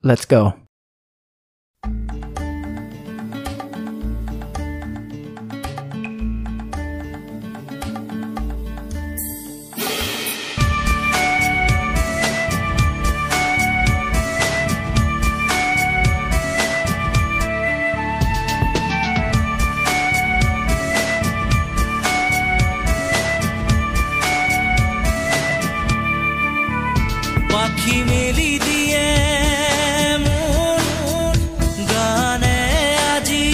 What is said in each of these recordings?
Let's go. পাখি মেলি দিয়ে মোৰ গানে আজি,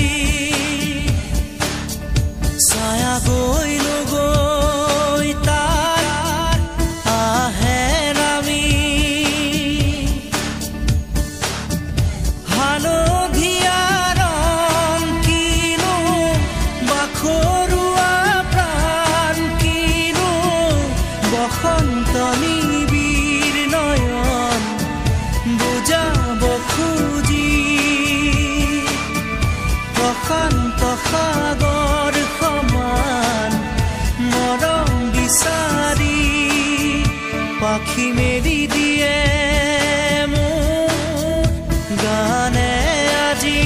ছায়া গৈ নগৈ তাৰ আহে নামি। হালধীয়া ৰং কিনো, বাখৰুৱা প্ৰাণ কিনো, বসন্ত নিবিড় নয়ন বুজাব খুজি। প্ৰশান্ত সাগৰ সমান মৰম বিচাৰি পাখি মেলি দিয়ে মোৰ গানে আজি।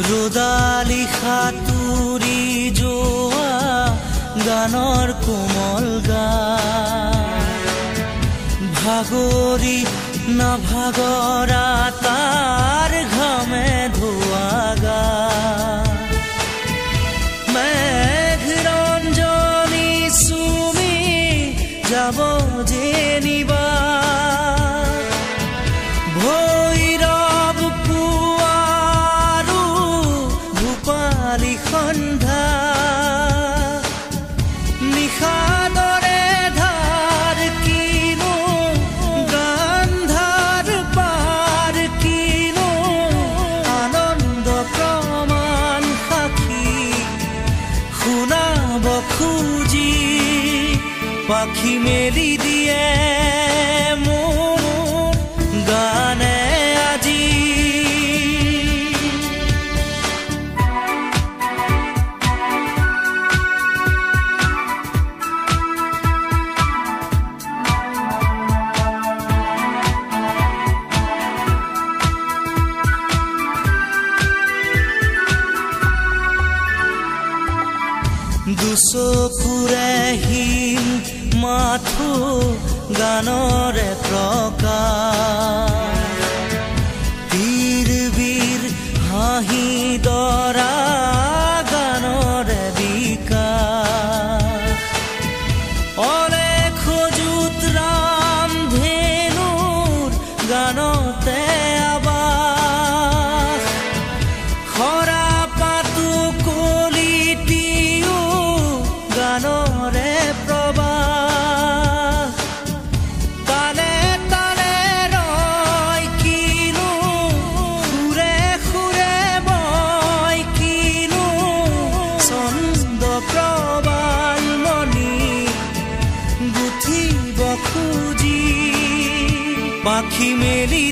ৰ'দালি সাঁতুৰি যোৱা গানৰ কোমল গা, ভাগৰি নাভাগৰা তাৰ ঘামে ধোৱা গা। মেঘ ৰঞ্জনী চুমি যাব যেনিবা, ভৈৰৱ পুৱাৰো ভূপালী সন্ধ্যা। নিশাদৰে ধাৰ কিনো, গান্ধাৰ পাৰ কিনো, আনন্দ প্ৰমাণ সাক্ষী শুনাব খুজি পাখি মেলি দিয়ে মোৰ গানে আজি। দুচকুৰে হিম মাথো গানৰে প্ৰকাশ, তীৰ বীৰ হাঁহি দৰা গানৰে বিকাশ। অলেখ যুত ৰামধেনুৰ গানতে আবাস, সৰা পাতো কলিটিও গানৰে প্ৰবাহ। তালে তালে ৰয় কিনো, সুৰে সুৰে বয় কিনো, ছন্দ প্ৰবাল মণি গুঠিব খুজি পাখি মেলি